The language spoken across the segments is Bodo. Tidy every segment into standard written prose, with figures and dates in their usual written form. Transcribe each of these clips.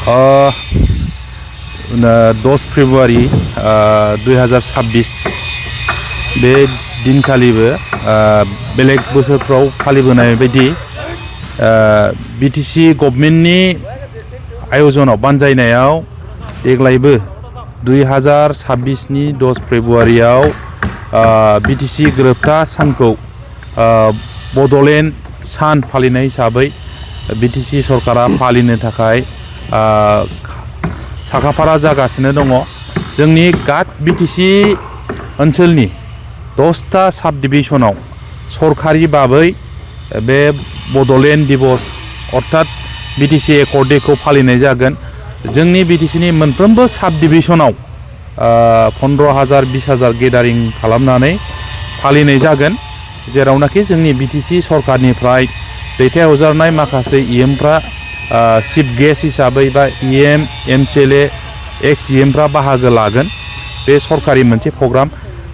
10 फेब्रुवारि 2026 बे दिनखालिबो बेलेग बोसोरफ्राव फालिबोनाय बायदि बिटिसि गभर्नमेन्टनि आयजनाव बानजायनायाव देग्लायबो 2026 नि 10 फेब्रुवारियाव बिटिसि गोरोबथा सानखौ बड'लेण्ड सान फालिनाय हिसाबै बिटिसि सरकारा फालिनो थाखाय साखाफारा जागासिनो दङ। जोंनि बिटिसि ओनसोलनि 10टा साब डिभिजनाव सरकारि बाबै बे बड'लेण्ड दिवस अर्थात बिटिसि एकर्ड डेखौ फालिनाय जागोन। जोंनि बिटिसिनि मोनफ्रोमबो साब डिभिजनाव 15,000 20,000 गेदारिं खालामनानै फालिनाय जागोन, जेरावनाखि जोंनि बिटिसि सरकारनिफ्राय दैथायहरजानाय माखासे इएमफ्रा चिफ गेस्ट हिसाबै बा इएम एमसिएलए एक्स इएमफ्रा बाहागो लागोन। बे सरकारि मोनसे प्रग्राम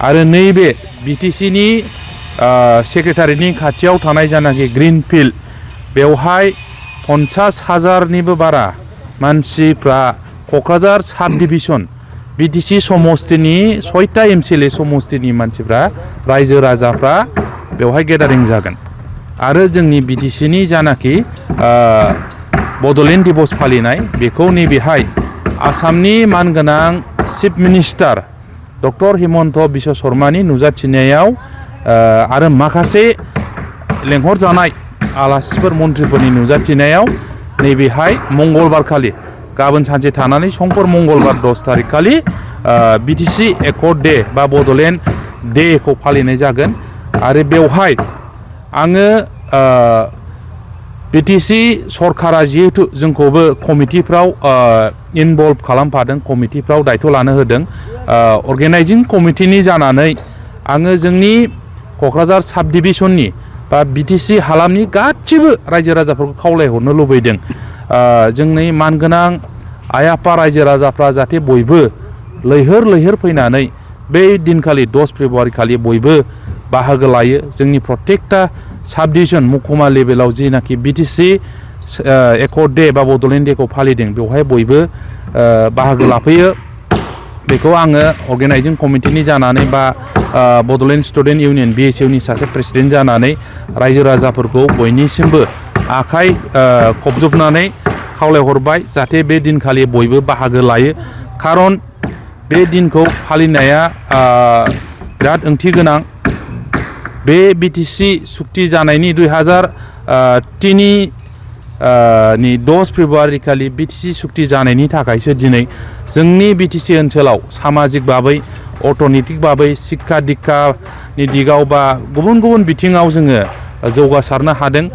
आरो नैबे बिटिसिनि सेक्रेटारिनि खाथियाव थानाय जानाखि ग्रीन फिल्ड बेवहाय 50,000निबो बारा मानसिफ्रा क'क्राझार साब डिभिजन बिटिसि समस्तिनि 6टा एमसिएलए समस्तिनि मानसिफ्रा रायजो राजाफ्रा बेवहाय गेदारिं जागोन आरो जोंनि बिटिसिनि जानाखि बड'लेण्ड दिवस फालिनाय बेखौ नैबेहाय आसामनि मानगोनां chief minister doctor Himanta Biswa शर्मानि नुजाथिनायाव आरो माखासे लेंहरजानाय आलासिफोर मन्थ्रिफोरनि नुजाथिनायाव नैबेहाय मंगलबार खालि गाबोन सानसे थानानै समफोर मंगलबार 10 थारिख खालि बिटिसि एकर्ड डे बा बड'लेण्ड डेखौ फालिनाय जागोन। आरो बेवहाय आङो बिटिसि सरकारा जिहेतु जोंखौबो कमिटिफ्राव इनभल्भ खालामफादों, कमिटिफ्राव दायथ' लानो होदों, अर्गेनाइजिं कमिटिनि जानानै आङो जोंनि क'क्राझार साब डिभिजननि बा बिटिसि हालामनि गासिबो रायजो राजाफोरखौ खावलायहरनो लुबैदों जोंनि मानगोनां आइ आफा रायजो राजाफ्रा जाहाथे बयबो लैहोर लैहोर फैनानै बै दिनखालि 10 फेब्रुवारि खालि बयबो बाहागो लायो। जोंनि प्रत्येकटा साब डिभिजन महकुमा लेभेलाव जिनाखि बिटिसि एकर्ड डे बा बड'लेण्ड डेखौ फालिदों बेवहाय बयबो बाहागो लाफैयो। बेखौ आङो अर्गेनाइजिं कमिटिनि जानानै बा बड'लेण्ड स्टुडेन्ट इउनियन बिएसइउनि सासे प्रेसिडेन्ट जानानै रायजो राजाफोरखौ बयनिसिमबो आखाइ खबजोबनानै खावलायहरबाय जाहाथे बे दिनखालि बयबो बाहागो लायो। खारन बे दिनखौ फालिनाया बिराद ओंथि गोनां। बे बिटिसि सुक्ति जानायनि 2003 नि 10 फेब्रुवारि खालि बिटिसि सुक्ति जानायनि थाखायसो दिनै जोंनि बिटिसि ओनसोलाव सामाजिक बाबै अर्थनैतिक बाबै शिक्षा दीक्षानि दिगाव बा गुबुन गुबुन बिथिङाव जोङो जौगासारनो हादों।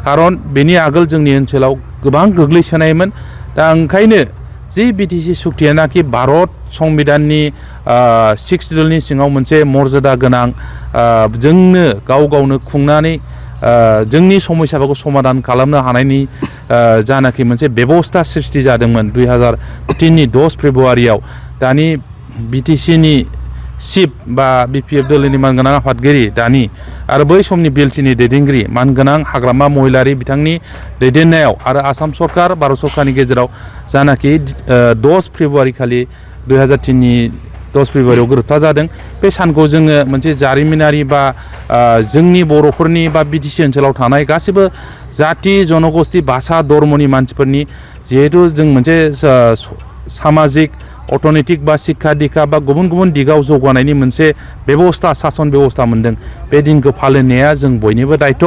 खारन बेनि आगोल जोंनि ओनसोलाव गोबां गोग्लैसोनायमोन। दा ओंखायनो जि बिटिसि सुक्तियानाखि भारत संबिधाननि 6 शिड्युलनि सिङाव मोनसे मर्यादा गोनां जोंनो गाव गावनो खुंनानै जोंनि समस्याफोरखौ समाधान खालामनो हानायनि जानाखि मोनसे बेबस्था सृष्टि जादोंमोन 2003 नि 10 फेब्रुवारियाव। दानि बिटिसिनि चिफ बा बिपिएफ दोलोनि मानगोनां आफादगिरि दानि आरो बै समनि बिएलटिनि दैदेनगिरि मानगोनां हाग्रामा महिलारि बिथांनि दैदेननायाव आरो आसाम सरकार भारत सरकारनि गेजेराव जानाखि 10 फेब्रुवारि खालि 2003 नि 10 फेब्रुवारियाव गोरोबथा जादों। बे सानखौ जोङो मोनसे जारिमिनारि बा जोंनि बर'फोरनि बा बिटिसि ओनसोलाव थानाय गासैबो जाति जनगोष्ठी भाषा धर्मनि मानसिफोरनि जिहेतु जों मोनसे सामाजिक अर्थनैतिक बा शिक्षा दीक्षा बा गुबुन गुबुन दिगाव जौगानायनि मोनसे बेबस्था सासन बेबस्था मोनदों। बे दिनखौ फालिनाया जों बयनिबो दायथ'।